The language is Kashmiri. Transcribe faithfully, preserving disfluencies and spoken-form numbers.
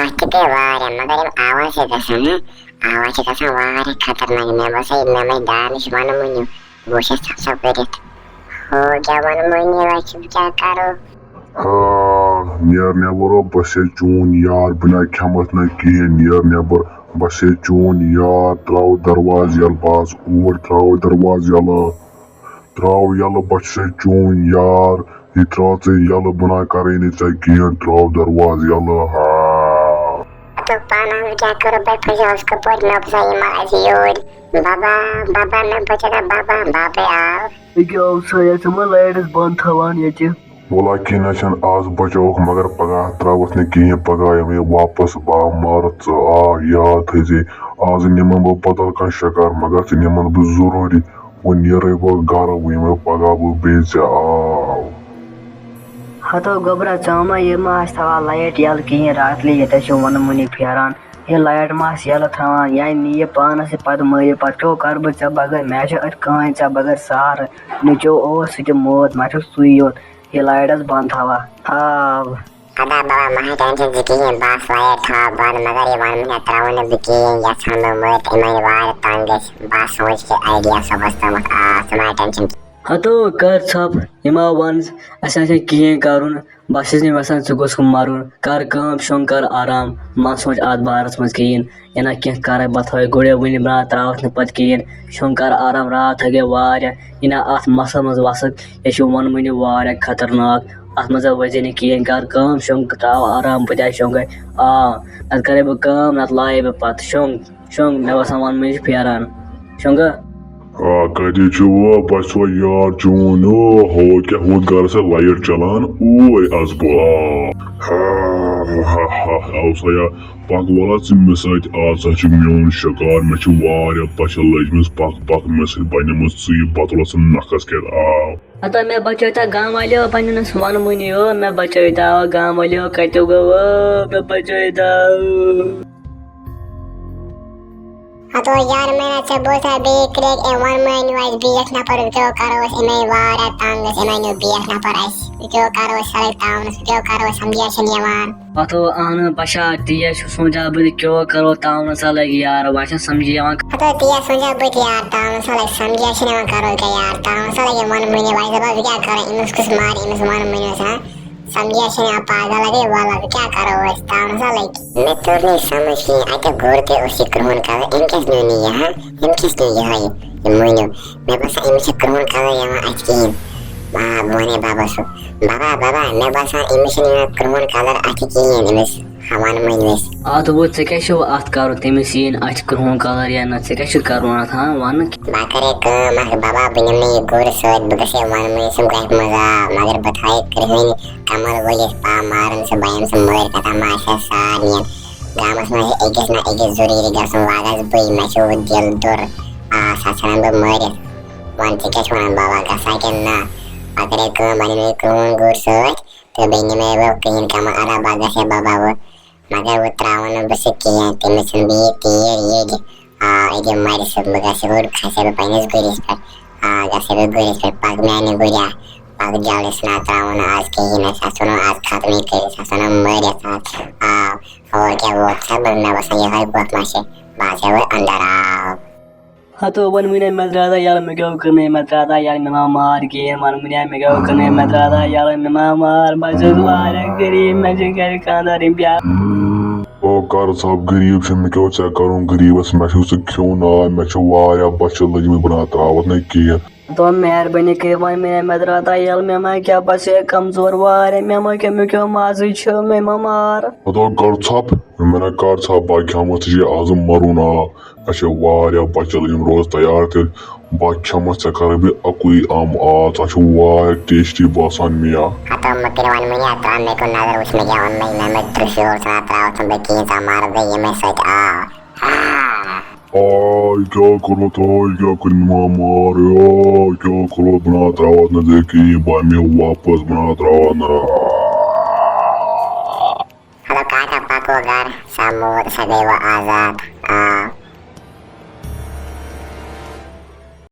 اَتھ تہِ گٔے واریاہ، مگر یِم آواز چھِ گژھان، ہہ، آواز چھِ گژھان واریاہ خطرناک۔ مےٚ باسان، یہِ مےٚ منٛز دانِش وَنہٕ مُنہِ، بہٕ وٕچھس ژھۄپہٕ ژھۄپہٕ کٔرِتھ۔ ہو کیٛاہ وَنہٕ مُنہِ، وۄنۍ چھِ بہٕ کیٛاہ کَرو؟ ہا، نیر نٮ۪بر، بہٕ چھسے چون یار، بہٕ نہ کھٮ۪متھ نہ کِہیٖنۍ، نیر نٮ۪بر، بہٕ چھسے چون یار، تراو دروازٕ یلہٕ، بہٕ آس اوٗرۍ، تراو دروازٕ یلہٕ، تراو یلہٕ، بہٕ چھسے چون یار، یہِ تراو ژٕ یلہٕ، بہٕ نہ کرے نہٕ ژےٚ کِہیٖنۍ، تراو دروازٕ یلہٕ، ہا۔ دوٚپ پانہٕ، وۄنۍ کیٛاہ کرو، بہٕ پھسیوس کپٲرۍ، مےٚ باسان یِم آسہِ یورۍ، بابا، بابا، مےٚ بچاو، بابا، بابے آو۔ ییٚکیٛاہ آو سا، یَتھ ژٕ ما لایٹس بنٛد تھاوان ییٚتہِ؟ وَلہ کینٛہہ نہ چھَنہٕ، آز بچاوُکھ، مگر پگاہ ترٛاوَتھ نہٕ کِہیٖنۍ، پگاہ یِمَے واپس، بہٕ مارَتھ ژٕ، آ، یاد تھٲیزِ، آز نِمَن بہٕ بدل کانٛہہ شکار، مگر ژٕ نِمَن بہٕ ضروٗری، وۄنۍ نیرَے بہٕ گرٕ، وۄنۍ یِمَے پگاہ بہٕ بیٚیہِ ژےٚ، آ۔ ہتو گوٚبرا، ژٕ ما یہِ ما آسہِ تھاوان لایٹ یَلہٕ کِہیٖنۍ راتلہِ، ییٚتہِ چھُ وَنہٕ مُنہِ پھیران، یہِ لایٹ ما آسہِ یَلہٕ تھاوان، یا نِیہِ پانَس یہِ پَتہٕ مٲرِو، پَتہٕ کیٛاہ کَرٕ بہٕ ژےٚ بغٲر، مےٚ چھِ أتھۍ کٕہٕنۍ ژےٚ بغٲر سہارٕ، نیٚچو اوس سُہ تہِ موت، مےٚ چھُ سُے یوت، یہِ لایٹ ٲس بنٛد تھاوان۔ آو۔ ادا بابا، مہ ہے ٹینشن ژٕ کِہیٖنۍ، بہٕ آسہٕ لایٹ تھاوان بنٛد، مگر یہِ وَنہٕ مےٚ ترٛاوُن نہٕ بہٕ کِہیٖنۍ، یَژھان بہٕ مٲرِتھ یِمَے وارٕ تنٛگ گٔژھۍ، بہٕ آسہٕ سونٛچ کہِ آیڈیا صُبحَس تامَتھ، آ، ژٕ مہ ہے ٹینشن۔ ہتو کر ژھۄپ، یہِ ما وَن، اَسہِ آسہِ نہٕ کِہیٖنۍ کَرُن، بہٕ چھُس نہٕ یَژھان ژٕ گوٚژھ مَرُن، کر کٲم، شۄنٛگ کر آرام، مہ سونٛچ اَتھ بارَس منٛز کِہیٖنۍ۔ یہِ نہ کینٛہہ کَرَے بہٕ تھاوَے گُرٮ۪و وٕنہِ بہٕ نہ ترٛاوَتھ نہٕ پَتہٕ کِہیٖنۍ۔ شۄنٛگ کَر آرام، راتھ ہَے گٔے واریاہ، یہِ نہ اَتھ مَسَس منٛز وَسَکھ، یہِ چھُ وَنہٕ مُنہِ واریاہ خطرناک۔ اَتھ منٛز ہَے وَزِ نہٕ کِہیٖنۍ، کَر کٲم، شۄنٛگ ترٛاو آرام، بہٕ تہِ ہَے شۄنٛگَے۔ آ، نَتہٕ کَرَے بہٕ کٲم، نَتہٕ لایے بہٕ پَتہٕ شۄنٛگ، شۄنٛگ، مےٚ باسان وَنہٕ مُنہِ چھِ پھیران۔ شۄنٛگہٕ۔ آ، کَتہِ چھُ وۄنۍ بَچہٕ یار چون؟ او، ہو کیٛاہ ہُتھ گَرَس چھےٚ لایٹ چَلان؟ اوے اَس بہٕ، آ۔ ہا، ہا، ہا، ہا، او سا یا۔ پکھ وَلہ ژٕ مےٚ سۭتۍ، آز ہا چھُ میون شِکار، مےٚ چھِ واریاہ بۄچھِ لٔجمٕژ، پکھ، پکھ مےٚ سۭتۍ، بَنیمٕژ ژٕے بۄتلَس نَکھَس کیٛاہ آو۔ ہتا مےٚ بچٲے تا گام والیو، پننِس وَنہٕ مُنہِ او، مےٚ بچٲے تا گام والیو، کَتیو گوٚو او، مےٚ بچٲے تا۔ ہتو یار، مےٚ نہ ژےٚ بوزا بیٚیہِ کرٛیک، أمۍ وَن مےٚ نیوٗ اَسہِ بیٛاکھ نفر، وۄنۍ کیٛاہ کَرو أسۍ، أمۍ آیہِ واریاہ تنٛگ أسۍ، أمۍ أنیو بیٛاکھ نفر اَسہِ، وۄنۍ کیٛاہ کَرو أسۍ سَلٲے تاونَس، وۄنۍ کیٛاہ کَرو أسۍ، سَمجھے چھِنہٕ یِوان۔ ہتو اہن بشا، تی ہے چھُ سونٛچان بہٕ تہِ کیٛاہ کرو تاونہٕ سا لگہِ یار، وۄنۍ چھَنہٕ سمجھی یِوان۔ ہتو تی ہے سونٛچان بہٕ تہِ یار، تاونہٕ سا لگہِ سمجھی ہے چھِنہٕ یِوان کرو کیٛاہ یار، تاونہٕ سا لگہِ وَنہٕ مُنہِ وۄنۍ دَپان بہٕ کیٛاہ کرٕ، أمِس کُس مارِ، أمِس وَنہٕ مُنہِ اوس ہا، سمجھی ہے چھِنہٕ یِوان پاگل لگے، وَلہٕ وۄنۍ کیٛاہ کرو أسۍ، تاونہٕ سا لگہِ۔ مےٚ توٚر نہٕ یہِ سمجھ کِہیٖنۍ، اَتہِ گُر تہِ اوس یہِ کرٛہُن کلر، أمۍ کیٛازِ نیوٗ نہٕ یہِ ہا، أمۍ کیٛازِ نیوٗ یِہوٚے یہِ، یہِ مُنیُک؟ مےٚ باسان أمِس چھِ کرٛہُن کلر یِوان اَتھِ کِہیٖنۍ۔ آ، بہٕ وَنے بابَس سُہ، بابا، بابا، مےٚ باسان أمِس چھِنہٕ یِوان کرٛہُن کلر اَتھِ کِہیٖنۍ، أمِس ہا وَنہٕ مٔنۍ أسۍ۔ آ، دوٚپُن، ژےٚ کیٛاہ چھُو اَتھ کَرُن؟ تٔمِس یِیہِ نہٕ اَتھِ کرٛہُن کلر یا نہ، ژےٚ کیٛاہ چھُ کَرُن اَتھ، ہا، وَنہٕ؟ بہٕ کَرے کٲم اَکھ، بابا، بہٕ نِمہٕ نہٕ یہِ گُر سۭتۍ، بہٕ گژھٕ ہے وَنہٕ مٔنۍ سُنٛد گرِ منٛز آو، مگر بہٕ تھاوٕ یہِ کرٛہٕنۍ کمل ؤلِتھ، پا مارَن سُہ، بہٕ یِمہٕ سُہ مٲرِتھ، پَتہٕ ما آسہِ ہا سارنٕے۔ گامَس منٛز چھِ أکِس نہ أکِس ضروٗری گژھُن، وَلہٕ حظ بٕے، مےٚ چھُ وۄنۍ دِل دوٚر۔ آ، سا ژھٕنَن بہٕ مٲرِتھ۔ وَن ژٕ کیٛاہ چھُکھ وَنان بابا، گژھا کِنہٕ نہ؟ پَتہٕ کَرے کٲم، وۄنۍ نِمہٕ یہِ کرٛہُن گُر سۭتۍ تہٕ بیٚیہِ نِمہٕ بہٕ کِہیٖنۍ کَمہٕ اَدا بَد گژھِ ہے بابا وۄنۍ۔ مگر وۄنۍ ترٛاوَن نہٕ بہٕ سُہ کِہیٖنۍ، تٔمِس ژھٕنہٕ بہٕ یہِ تیٖر ییٚتہِ۔ آ، ییٚتہِ مَرِ سُہ، بہٕ گژھٕ گۄڈٕ کھسہٕ بہٕ پنٛنِس گُرِس پٮ۪ٹھ۔ آ، گژھٕ بہٕ گُرِس پٮ۪ٹھ، پَکھ میٛانہِ گُریا، پَکھ جلدی، سُہ نہ ترٛاوَن نہٕ آز کِہیٖنۍ، أسۍ آسو نہٕ آز ختمٕے کٔرِتھ، أسۍ آسو نہٕ مٲرِتھ آز۔ آ، اور کیٛاہ ووت سا بہٕ، مےٚ باسان یِہوٚے ووت ما چھِ، بہٕ آسے وۄنۍ اَندَر آو۔ ہتو ووٚن وُنہِ مےٚ درٛاو یَلہٕ، مےٚ کیٛاہ کٔر نہٕ، مےٚ درٛاو یَلہٕ، مےٚ ما مار کِہیٖنۍ، ووٚن وُنہِ مےٚ کیٛاہ کٔر نہٕ، مےٚ درٛاو یَلہٕ، مےٚ ما مار، بہٕ چھُس واریاہ غریٖب، مےٚ چھِ گَرِ خانٛدارٕنۍ بیٛاکھ۔ او کر صٲب، غریٖب چھُ، مےٚ کیٛاہ ژےٚ کَرُن غریٖبَس، مےٚ چھُ سُہ کھیوٚن آے، مےٚ چھِ واریاہ بۄچھِ لٔجمٕژ، بہٕ نہ ترٛاوَتھ نہٕ کِہیٖنۍ۔ ہتو مہربٲنی کٔرِتھ وَن مےٚ، مےٚ درٛاو تا یَلہٕ، مےٚ ما کیٛاہ، بہٕ چھُسے کمزور واریاہ، مےٚ ما کیٛاہ، مےٚ کیٛاہ مازٕے چھُ، مےٚ ما مار۔ ہتو کر ژھۄپ، مےٚ نہ کر ژھۄپ، بہٕ کھٮ۪مَتھ ژےٚ آز مَرُن آو۔ اَسہِ چھِ واریاہ بۄچھِ لٔجمٕژ، روز تیار تیٚلہِ۔ بہٕ کھٮ۪مَتھ، ژےٚ کَرَے بہٕ اَکُے اَمب آز، ژےٚ چھُ واریاہ ٹیسٹی باسان مےٚ۔ ہتا مٔکٕرۍ وَن مُنیا، ترٛاو مےٚ کُن نظر، وٕچھ مےٚ کیٛاہ اوٚن مےٚ، مےٚ مٔتۍ ترٛوو شور ژھٕنا ترٛاوَتھ ژٕ بہٕ کِہیٖنۍ، ژےٚ مارَتھ بہٕ ییٚمے سۭتۍ آ۔ آ، یہِ کیٛاہ کوٚرُتھ، آ، یہِ کیٛاہ کوٚر مےٚ مار، آ، یہِ کیٛاہ کوٚرُتھ، بہٕ نہ ترٛاوَتھ نہٕ ژےٚ کِہیٖنۍ، بہٕ اَنہٕ مےٚ واپَس، بہٕ نہ ترٛاوَتھ نہٕ۔ ہتو کاکا پکو گھر، سا موت سا گٔے وۄنۍ آزاد۔ آ،